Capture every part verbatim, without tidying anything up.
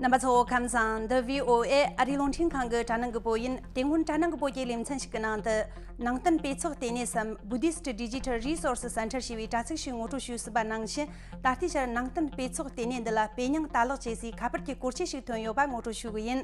རྣམ་པ་ཚོ་ཁམས་བཟང་། འདི་བྷི་ཨོ་ཨེ་ཨ་རིའི་རླུང་འཕྲིན་ཁང་གི་དྲ་སྣང་གི་བོད་ཡིན། དེ་སྔོན་དྲ་སྣང་གི་བོད་ཀྱི་ལེ་ཚན་ཞིག་གི་ནང་དུ། ནང་བསྟན་སྤེལ་ཚོགས་ལྟེ་གནས་སམ་Buddhist Digital Resource Center ཞེས་པའི་དྲ་ཚིགས་ཤིག་ངོ་སྤྲོད་ཞུས་ཟིན་པ་ནང་བཞིན། ད་ལྟའི་ཆར་ནང་བསྟན་སྤེལ་ཚོགས་ལྟེ་གནས་འདི་ལ་དཔེ་རྙིང་ལྟ་ལག་བཅས་སའི་ཁ་པར་གྱི་སྐོར་ཆས་ཤིག་ཐོན་ཡོད་པ་ངོ་སྤྲོད་ཞུ་གི་ཡིན།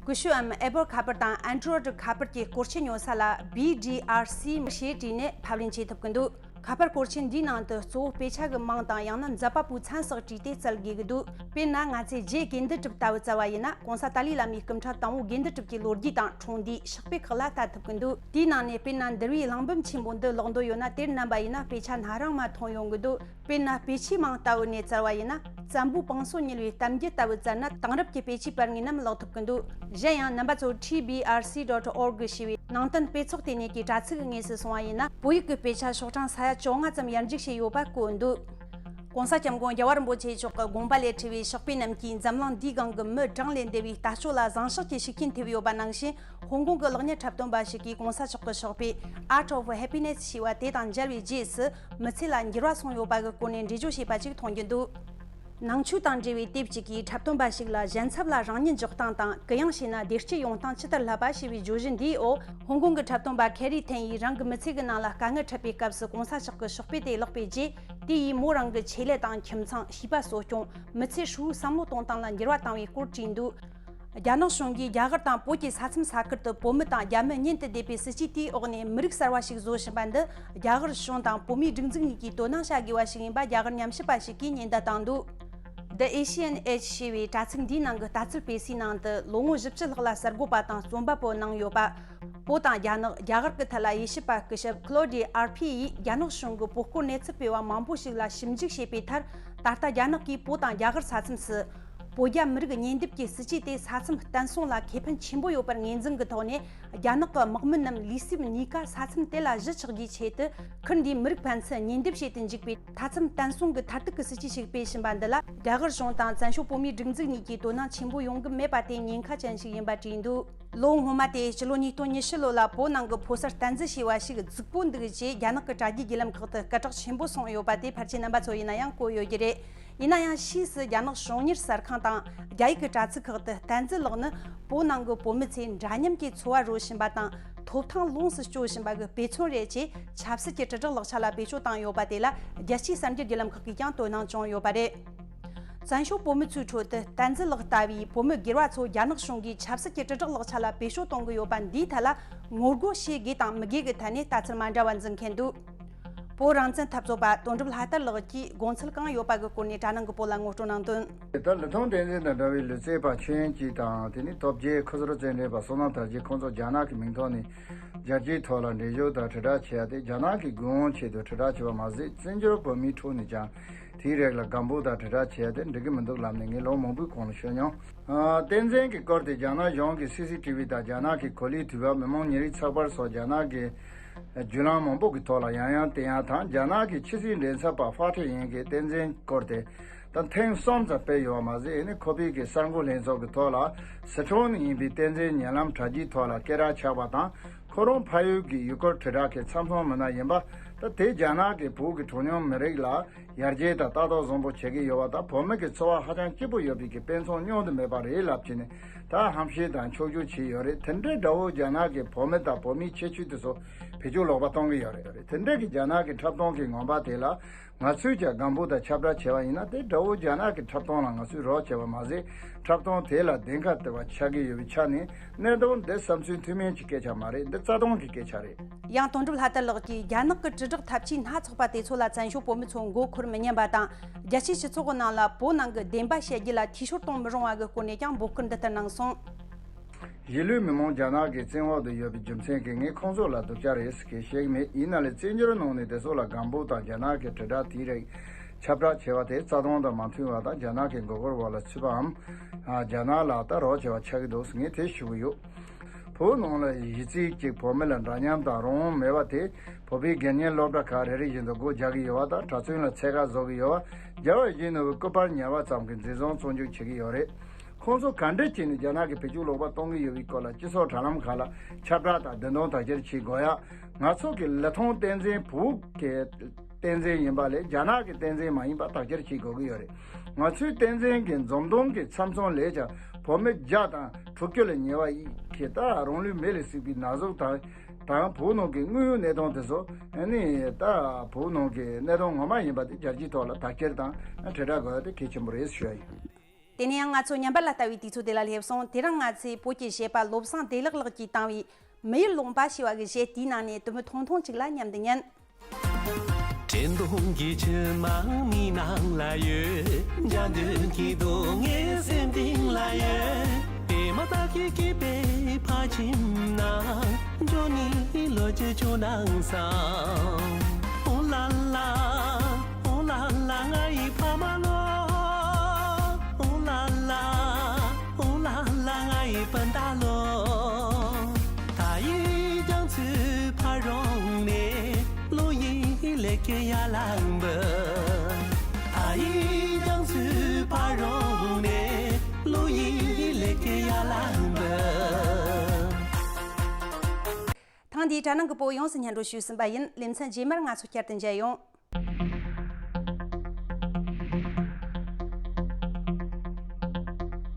ཀུ་ཤུའམ་Apple ཁ་པར་དང་Android ཁ་པར་གྱི་སྐོར་ཆས་ཉོ་ས་ལ་B D R C ཞེས་བྲིས་ནས་ཕབ་ལེན་བྱེད་ཐུབ་ཀྱི་འདུག་ཁ་པར་སྐོར་ཆས་འདིའི་ནང་དུ་གཙོ་བོ་དཔེ་ཆ་གི་མིང་དང་ཡང་ན་མཛད་པ་པོའི་མཚན་སོགས་བྲིས་ཏེ་བཙལ་དགོས་ཀྱི་འདུག་དཔེར་ན་ང་ཚོས་རྗེ་དགེ་འདུན་གྲུབ་ལྟ་བུ་བཙལ་བ་ཡིན་ན། གོང་ས་ཏཱ་ལའི་བླ་མའི་སྐུ་ཕྲེང་དང་པོ་དགེ་འདུན་གྲུབ་ཀྱི་ལོ་རྒྱུས་དང་འཁྲུངས་འདས། ཕྱག་དཔེ་ཁག་ལ་ལྟ་ཐུབ་ཀྱི་འདུག་དེའི་ནང་ནས་དཔེར་ན་འདུལ་བའི་གླེང་འབུམ་ཆེན་པོ་འདི་ཀློག་འདོད་ཡོད་ན། དེར་མནན་པ་ཡིན་ན་དཔེ་ཆ་སྣ་རིང་མ་ཐོན་ཡོང་གི་འདུག་དཔེར་ན་དཔེ་ཆའི་མིང་ལྟ་བུ་ནས་བཙལ་བ་ཡིན་ན། བཙན་པོའི་བང་སོ་རྙིལ་བའི་གཏམ་རྒྱུད་ལྟ་བུ་བཙལ་ན། དེང་རབས་ཀྱི་དཔེ་ཆའི་པར་ངོས་རྣམས་ཀློག་ཐུབ་ཀྱི་འདུག་གཞན་ཡང་རྣམ་པ་ཚོ་T B R C dot org ཞེས་པའི་ནང་བསྟན་དཔེ་ཚོགས་ལྟེ་གནས་ཀྱི་དྲ་ཚིགས་དངོས་སུ་སོང་བ་ཡིན་ན། བོད་ཡིག་གི་དཔེ་ཆ་ཤོག་གྲངས་ས་ཡ་བཅོ་ལྔ་ཙམ་ཡར་འཇུག་བྱས་ཡོད་པ་བཀོད་འདུག་གོང་ས་སྐྱབས་མགོན་རྒྱལ་བ་རིན་པོ་ཆེ་མཆོག་གི་དགོངས་པ་ལས་འཕྲོས་པའི་ཕྱག་དཔེ་རྣམས་ཀྱིས་འཛམ་གླིང་འདིའི་སྒང་གི་མི་གྲངས་ལས་འདས་པའི་ལྟ་སྤྱོད་ལ་བཟང་ཕྱོགས་ཀྱི་ཤུགས་རྐྱེན་ཐེབས་ཡོད་པ་ནང་བཞིན། ཧོང་ཀོང་གི་གློག་བརྙན་འཁྲབ་སྟོན་པ་ཞིག་གིས་གོང་ས་མཆོག་གི་ཕྱག་དཔེ་Art of Happiness ཞེས་པ་དེ་དང་མཇལ་བའི་རྗེས་སུ། མི་ཚེ་ལ་འགྱུར་བ་སོང་ཡོད་པ་གི་སྐོར་ནས་འགྲེལ་བརྗོད་བྱས་པ་ཅིག་མཐོང་རྒྱུ་འདུག་ནང་ཆོས་དང་འབྲེལ་བའི་དེབ་ཅིག་གིས་འཁྲབ་སྟོན་པ་ཞིག་ལ་གཞན་ཚབ་ལ་རང་ཉིད་འཇོག་སྟངས་དང་། གུ་ཡངས་བྱས་ན་བདེ་སྐྱིད་ཡོང་སྟངས་ཇི་ལྟར་བསླབ་པ་ཞེས་པའི་བརྗོད་གཞི་འདིའི་འོག་ཧོང་ཀོང་གི་འཁྲབ་སྟོན་པ་ཁེ་རི་ཐན་ཡིས་རང་གི་མི་ཚེ་གི་ནང་ལ་དཀའ་ངལ་འཕྲད་པའི་སྐབས་སུ་གོང་ས་མཆོག་གི་ཕྱག་དཔེ་དེ་ཀློག་པའི་རྗེས། དེ་ཡིས་མོ་རང་གི་ཆེད་ལས་དང་ཁྱིམ་ཚང་། བྱིས་པ་གསོ་སྐྱོང་། མི་ཚེ་ཧྲིལ་བོའི་བསམ་བློ་གཏོང་སྟངས་ལ་འགྱུར་བ་བཏང་བའི་སྐོར་བྲིས་འདུག་རྒྱ་ནག་གཞུང་གིས་རྒྱ་གར་དང་བོད་ཀྱི་ས་མཚམས་ས་ཁུལ་དུ་བོད་མི་དང་རྒྱ་མི་གཉེན་དུ་བསྡེབས་པའི་སྲིད་ཇུས་དེའི་འོག་ནས་མི་རིགས་གསར་བ་ཞིག་བཟོ་བཞིན་པ་འདི། རྒྱ་གར་གཞུང་དང་བོད་མིའི་སྒྲིག་འཛུགས་གཉིས་ཀྱིས་དོ་སྣང་བྱ་དགོས་པ་ཞིག་ཡིན་པ་རྒྱ་གར་ཉམས་ཞིབ་པ་ཞིག་གིས་ཉེན་བརྡ་བཏང་འདུག The Asian Age ཞེས་པའི་དྲ་ཚིགས་འདིའི་ནང་གི་ལྟ་ཚུལ་སྤེལ་སའི་ནང་དུ། ལོ་ངོ་བཞི་བཅུ་ལྷག་ལ་གསར་འགོད་པ་དང་རྩོམ་པ་པོ་གནང་ཡོད་པ། བོད་དང་རྒྱ་ནག་རྒྱ་གར་གྱི་ཐད་ལ་དབྱེ་ཞིབ་པ་སྐུ་ཞབས་Claude Arpi ཡིས་རྒྱ་ནག་གཞུང་གི་བོད་སྐོར་གནས་ཚུལ་སྤེལ་བ་མང་པོ་ཞིག་ལ་ཞིབ་འཇུག་བྱས་པའི་མཐར། ད་ལྟ་རྒྱ་ནག་གིས་བོད་དང་རྒྱ་གར་ས་མཚམས་སུ། བོད་རྒྱ་མི་རིགས་གཉེན་སྡེབ་ཀྱི་སྲིད་ཇུས་དེ་ས་མཚམས་བརྟན་སྲུང་ལ་ཁེ་ཕན་ཆེན་པོ་ཡོད་པར་ངོས་འཛིན་གྱི་ཐོག་ནས། རྒྱ་ནག་གི་དམག་མི་རྣམས་ལུས་སེམས་གཉིས་ཀ་ས་མཚམས་དེ་ལ་གཞི་ཆགས་རྒྱུའི་ཆེད་དུ། ཁུལ་འདིའི་མི་རིགས་ཕན་ཚུན་གཉེན་སྡེབ་བྱེད་དུ་འཇུག་པའི་མཐའ་མཚམས་བརྟན་སྲུང་གི་མཐར་ཐུག་གི་སྲིད་ཇུས་ཤིག་སྤེལ་བཞིན་པ་འདི་ལ། རྒྱ་གར་གཞུང་དང་བཙན་བྱོལ་བོད་མིའི་སྒྲིག་འཛུགས་གཉིས་ཀྱིས་དོ་སྣང་ཆེན་པོ་ཡོང་གི་མེད་པ་དེ་ཉེན་ཁ་ཅན་ཞིག་ཡིན་པ་བྲིས་འདུག་ལོ་སྔོན་མ་སྟེ་ཕྱི་ལོ་ཉིས་སྟོང་ཉི་ཤུ་ལོ་ལ་བོད་ནང་གི་ཕོ་གསར་བསྟན་འཛིན་ཞེས་པ་ཞིག་རྫིག་པོ་འདུག་ཅེས་རྒྱ་ནག་གི་དྲ་རྒྱའི་བརྒྱུད་ལམ་ཁག་ཏུ་སྐད་གྲགས་ཆེན་པོ་སོང་ཡོད་པ་དེ་ཕལ་ཆེར་རྣམ་པ་ཚོ་ཡིན་ན་ཡང་གོ་ཡོད་ཀྱི་རེད། ཡིན་ན་ཡང་ཕྱིས་སུ་རྒྱ་ནག་གཞུང་གཉེར་གསར་ཁང་དང་རྒྱ་ཡིག་གི་དྲ་ཚིགས་ཁག་ཏུ་བསྟན་འཛིན་ལགས་ནི་བོད་ནང་གི་བོད་མི་ཚོས་འདྲ་མཉམ་གྱི་འཚོ་བ་རོལ་བཞིན་པ་དང་། ཐོབ་ཐང་ལོངས་སུ་སྤྱོད་བཞིན་པ་གི་དཔེ་མཚོན་རེད་ཅེས་ཆབ་སྲིད་ཀྱི་དྲིལ་བསྒྲགས་ལག་ཆ་ལ་བེད་སྤྱོད་བཏང་ཡོད་པ་དེ་ལ་རྒྱལ་སྤྱིའི་གསར་འགྱུར་བརྒྱུད་ལམ་ཁག་གིས་ཀྱང་དོ་སྣང་བྱུང་ཡོད་པ་རེད། བཙན་བྱོལ་བོད་མི་ཚོའི་ཁྲོད་དུ་བསྟན་འཛིན་ལགས་ལྟ་བུའི་བོད་མི་སྒེར་བ་ཚོ་རྒྱ་ནག་གཞུང་གིས་ཆབ་སྲིད་ཀྱི་དྲིལ་བསྒྲགས་ལག་ཆ་ལ་བེད་སྤྱོད་གཏོང་གི་ཡོད་པ་འདིའི་ཐད་ལ་ངོ་རྒོལ་བྱེད་དགོས་དང་མི་དགོས་ཀྱི་ཐད་ནས་ལྟ་ཚུལ་མ་འདྲ་བ་འཛིན་མཁན་འདུག་བོད་རང་བཙན་འཐབ་རྩོད་པ་དོན་གྲུབ་ལྷ་དར་ལགས་ཀྱིས་དགོངས་ཚུལ་གང་ཡོད་པ་གི་སྐོར་ནས་དྲ་ནང་གི་བོད་ལ་ངོ་སྤྲོད་གནང་དོན། ད་ལི་ཐང་བསྟན་འཛིན་དང་འདྲ་བའི་ལུས་རྩལ་པ་ཆོས་དབྱིངས་སྐྱིད་དང་། དེ་ནི་སྟོབས་རྒྱལ། ཁུ་ཚུར་རྩེད་འགྲན་པ་བསོད་ནམས་དར་རྒྱས། ཁོང་ཚོ་རྒྱ་ནག་གི་མིང་ཐོག་ནས་རྒྱལ་སྤྱིའི་ཐོག་ལ་འགྲེལ་བརྗོད་དང་དྲིལ་བསྒྲགས་བྱས་ཏེ། རྒྱ་ནག་གི་དགོས་མཁོ་ཆེད་དུ་དྲིལ་བསྒྲགས་བྱས་པ་མ་ཟད། བཙན་བྱོལ་བོད་མིའི་ཁྲོད་ནས་ཀྱང་དེའི་རིགས་ལ་སྒམ་པོ་དང་དྲིལ་བསྒྲགས་བྱས་ཏེ་འགྲིག་གི་མི་འདུག་ལབ་ནས་ངས་ལོ་མང་པོའི་གོང་ལ་ཤོད་མྱོང་། ཨ། བསྟན་འཛིན་གྱི་སྐོར་དེ་རྒྱ་ནག་གཞུང་གི་སི་སི་ཊི་བི་དང་རྒྱ་ནག་གི་གོ་ལའི་དུས་བབ། མི་མང་ཉིན་རེའི་ཚགས་པར་སོགས་རྒྱ་ནག་གི་བརྒྱུད་ལམ་མང་པོ་གི་ཐོག་ལ་ཡང་ཡང་བསྟན་ཡ་དང་། རྒྱ་ནག་གི་ཕྱི་སྲིད་མགྲིན་ཚབ་པ་ཧྥ་ཁྲེ་ཡིན་གྱིས་བསྟན་འཛིན་སྐོར་དེ་ད་ཐེངས་གསུམ་ཙམ་སྤེལ་ཡོད་པ་མ་ཟད། ཨེ་ནི་ཁོ་པའི་གི་གསར་འགོད་ལྷན་ཚོགས་ཀྱི་ཐོག་ལ་སི་ཁྲོན་ནས་ཡིན་པའི་བསྟན་འཛིན་ཉེ་ལམ་དྲ་རྒྱའི་ཐོག་ལ་སྐད་གྲགས་ཆགས་པ་དང་། ཁོ་རང་ཕ་ཡུལ་གྱི་ཡུལ་སྐོར་དྲིལ་བསྒྲགས་ཀྱི་ཚབ་མཚོན་མི་སྣ་ཡིན་པ། ད་དེ་རྒྱ་ནག་གི་བོད་ཀྱི་གྲངས་ཉུང་མི་རིགས་ལ་ཡར་རྒྱས་དང་ལྟ་རྟོག་བཟང་པོ་བྱེད་ཀྱི་ཡོད་པ་དང་། བོད་མི་གི་འཚོ་བ་ཧ་ཅང་སྐྱིད་པོ་ཡོད་པའི་གི་དཔེ་མཚོན་བསྙོན་དུ་མེད་པ་རེད་ལབ་བྱས་ནས་ད་ཧམ་བཤད་དང་འཁྱོག་བརྗོད་བྱས་ཡོད་རེད། དེ་འདྲའི་དགྲ་བོ་རྒྱ་ནག་གི་བོད་མི་དང་བོད་མིའི་ཁྱད་ཆོས་དེ་ཚོ་བེད་སྤྱོད་ལོག་པ་གཏོང་གི་ཡོད་རེད། དེ་འདྲའི་གི་རྒྱ་ནག་གི་འཁྲབ་སྟོན་གྱི་ངོ་མ་དེ་ལ་ང་ཚོས་ཀྱང་སྒམ་པོ་དང་ཁྱབ་བསྒྲགས་བྱས་པ་ཡིན་ན། དེ་དགྲ་བོ་རྒྱ་ནག་གི་འཁྲབ་སྟོན་ལ་ང་ཚོས་རོགས་བྱས་པ་མ་ཟད། འཁྲབ་སྟོན་དེ་ལ་བདེན་ཁ་དེ་བ་ཆགས་ཀྱི་ཡོད་པའི་ཆ་ནས། གནད་དོན་འདི་བསམ་ཚུལ་མཐུན་མིན་གྱི་སྐད་ཆ་མ་རེད། འདི་རྩ་དོན་གྱི་སྐད་ཆ་རེད། ཡང་དོན་གྲུབ་ལྷ་དར་ལགས་ཀྱིས་རྒྱ་ནག་གི་དྲིལ་བསྒྲགས་ཐབས་ཇུས་སྣ་ཚོགས་པ་དེ་ཚོ་ལ་བཙན་བྱོལ་བོད་མི་ཚོ་མགོ་འཁོར་མི་ཉན་པ་དང་། རྒྱལ་སྤྱིའི་སྤྱི་ཚོགས་ཀྱི་ནང་ལ་བོད་ནང་གི་བདེན་པ་བཤད་རྒྱུ་ལ་འཐུས་ཤོར་གཏོང་མི་རུང་བ་གི་སྐོར་ནས་ཀྱང་འབོད་སྐུལ་འདི་ལྟར་གནང་སོང་། གཞིས་ལུས་མི་མང་རྒྱ་ནག་གི་བཙན་འོག་ཏུ་ཡོད་པའི་རྒྱུ་མཚན་གྱིས་ངས་ཁོང་ཚོ་ལ་སྡུག་ཅག་རེད་ཟེར་མཁན་བཤད་ཀྱི་མེད། ཡིན་ན་ལས་བཙན་བྱོལ་ནང་ནས་དེ་ཚོ་ལ་སྒམ་པོ་དང་རྒྱ་ནག་གི་དྲིལ་བསྒྲགས་དེའི་རིགས་ཁྱབ་བསྒྲགས་བྱས་པ་དེ་རྩ་དོན་དང་མ་མཐུན་པ་དང་། རྒྱ་ནག་གི་མགོ་སྐོར་འོག་ལ་ཚུད་པའམ། ཨ། རྒྱ་ནག་ལ་ད་རོགས་བྱས་པ་ཆགས་ཀྱི་འདུག་ཟེར་ངས་དེ་ཞུ་གི་ཡོད། བོད་ནང་ལ་གཞི་རྩའི་གཅིག་བོད་མི་ལ་འདྲ་མཉམ་དང་རང་དབང་མེད་པ་དེ། བོད་པའི་དགེ་བསྙེན་སློབ་གྲྭ་ཁག་རེ་རེ་བཞིན་དུ་སྒོ་རྒྱག་གི་ཡོད་པ་དང་། གྲྭ་བཙུན་ལ་ཚད་བཀག་བཟོ་གི་ཡོད་པ། རྒྱལ་བ་ཡིད་བཞིན་ནོར་བུའི་སྐུ་པར་ཉར་བ་ཙམ་གྱིས་འཛིན་བཟུང་བཙོན་འཇུག་བྱེད་ཀྱི་ཡོད་རེད། ཁོང་ཚོ་ག་འདྲ་བྱས་ནས་རྒྱ་ནག་གིས་བེད་སྤྱོད་ལོག་པ་གཏོང་གི་ཡོད་པའི་སྐོར་ལ་སྤྱི་ཚོགས་དྲ་ལམ་ཁག་ལ་ཁྱབ་བསྒྲགས་དང་བདེན་དོན་དག་སྒེར་བྱེད་དགོས་ཡ། ང་ཚོ་གི་ལི་ཐང་བསྟན་འཛིན་བོད་ཀྱི་ བསྟན་འཛིན་ཡིན་པ་ལས་རྒྱ་ནག་གི་བསྟན་འཛིན་མ་ཡིན་པ་དག་སྐྱེལ་བྱེད་དགོས་ཀྱི་ཡོད་རེད། ང་ཚོའི་བསྟན་འཛིན་གྱི་འཛོམས་སྟོན་གྱི་ཚབ་མཚོན་ལས་ཀྱང་བུད་མེད་བརྒྱ་དང་དྲུག་ཅུ་ལས་ཉེ་བ་ཡིས་ཀྱི་ད་རང་ལུས་མེ་ལ་བསྲེགས་པའི་ན་ཟུག་དང་དང་བོད་ནང་གི་དངོས་ཡོད་གནས་སྟངས་དེ་ཚོ་ཨ་ནི་ད་བོད་ནང་གི་གནས་སྟངས་ངོ་མ་ཡིན་པ་དེ་རྒྱལ་སྤྱིའི་ཐོག་ལ་དག་སྐྱེལ་དང་དྲིལ་བསྒྲགས་དགོས་ཡ་དེ་གལ་ཆེན་པོ་རེད་ཞུ་ཡ་ཡིན། དེ་ནས་ཡང་ང་ཚོ་ཉམས་པ་ལ་ལྟ་བའི་དུས་ཚོད་དེ་ལ་སླེབས་སོང་། དེ་རིང་ང་ཚོས་བོད་ཀྱི་གཞས་པ་བློ་བཟང་བདེ་ལེགས་ལགས་ཀྱིས་བཏང་བའི་མི་ཡུལ་ལུང་པ་ཞེས་པ་གི་གཞས་དེའི་ནང་ནས་དུམ་བུ་ཐུང་ཐུང་ཅིག་ལ་མཉམ་དུ་ཉན། དྲན་གདུང་གི་མཆི་མ་མིག་ནང་ལ་ཡོད། འཇའ་འདུན་གྱི་སྡུག་བསྔལ་སེམས་གཏིང་ལ་ཡོད། པད་མ་ལྟར་གྱི་སྐྱིད་པའི་ཕ་ཁྱིམ་ན། འགྲོ་ནི་ལོ་བཅུ་བཅུ་ནང་སང་། ཨོ་ལ་ལ། ཨོ་ལ་ལ་ང་ཡི་ཕ་མ་ལོ། ཨོ་ལ་ལ། ཨོ་ལ་ལ་ང་ཡི་སྤུན་ཟླ་ལོ། ད་ཡི་རྒྱང་ཚུལ་ཕ་རོང་ནས། ལོ་ཡི་ལེགས་སྐྱེས་ཡར་ལངས་འབུལ། ད་ཡི་རྒྱང་ཚུལ་ཕ་རོང་ནས། ལོ་ཡི་ལེགས་སྐྱེས་ཡར་ལངས་འབུལ། ཐེངས་འདིའི་དྲ་ནང་གི་བོད་ཡོངས་སུ་སྙན་སྒྲོན་ཞུས་ཟིན་པ་ཡིན། ལེ་ཚན་རྗེས་མར་ང་ཚོ་བསྐྱར་དུ་མཇལ་ཡོང་།